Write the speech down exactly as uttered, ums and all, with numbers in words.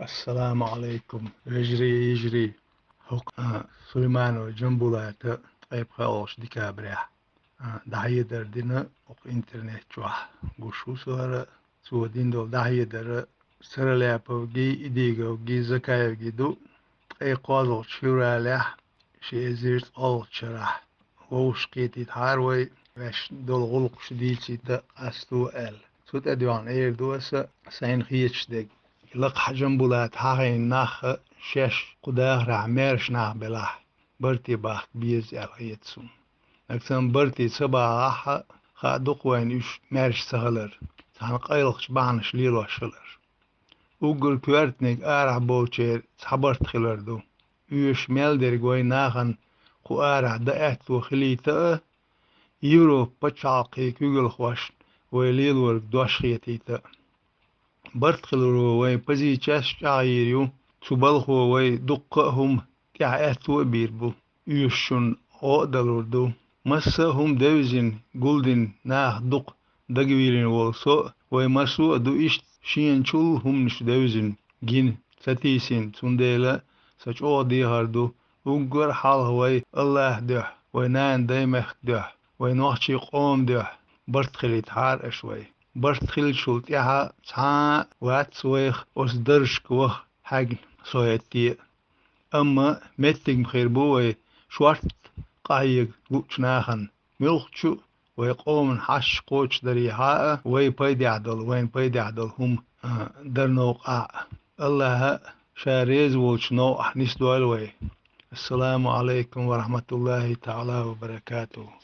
Ассаламу Ӏалайкум, вежарий, йижарий. ХӀокху, а, Сулайманов Джамбулата ткъе пхоьалгӀачу декабрехь, а, дӀахьедар дина хӀокху интернет чохь. Гуш ву со хӀара, цо дина долу дӀахьедар Саралаповгий, Идиговгий, Закаевгий ду. Ткъе кхозлагӀчу февралехь ши эзар цкъа олгӀачу шарахь вовшахкхетийтахьара вай, ваьш долу гӀуллакхаш дийцийта къасто аьлла. Цу тӀедоьгӀна эр ду аса сайна хеташ дерг. И лакхахь Джамбулата хьахийна нах а шаьш кху дахарехь маьрша нах белахь, барте бахка беза аьлла хета суна. Нагахь санна барте ца бахахь а, хаа ду-кх вайна уьш маьрша ца хилар, цхьана къайлахчу бахьанаш лелош хилар. Уггар коьртаниг арахь болчеран цхьа барт хилар ду. Оьшуш мел дерг вайн нахана кху арахь дан аьтто хилийта а, Европан пачхьалкхийн куьйгалхошна вай лелориг дош хетийта а. Барт хиларо вайн позицеш а чӀагӀйийр ю, цу балхо вай дуккха а хӀума тӀехь аьтто а бийр бу, оьшучунна гӀо а далур ду. Масса а хӀума девзина, гулдина наха дукха дагавийлина волу со а, вай массо а ду иштта шеначул хӀуманаш девзина, гина, ца тийсина, цундела сан чӀогӀа дехар ду, уггар а хьалха вай АллахӀан дуьхьа, вай нана-даймехкан дуьхьа, вай нохчийн къоман дуьхьа барт хилийтахьара аша вай. Барт хиллачул тӀаьхьа цхьа а вац вайх оцу даржашка ваха хьаьгна со хӀетте а. Амма меттиг ма хир бу вай шортта къахьега луучу нахана, муьлххачу а вай къоман хьашт кхочушдарехьа а, вай пайдехь долу, вайна пайдехь долу хӀума, а, дар новкъахь а. АллахӀа а Ша реза волчу новкъахь нисдойла вай. Ассаламу Ӏалайкум ва рахьматуллахӀи таӀала ва баракатухӀу.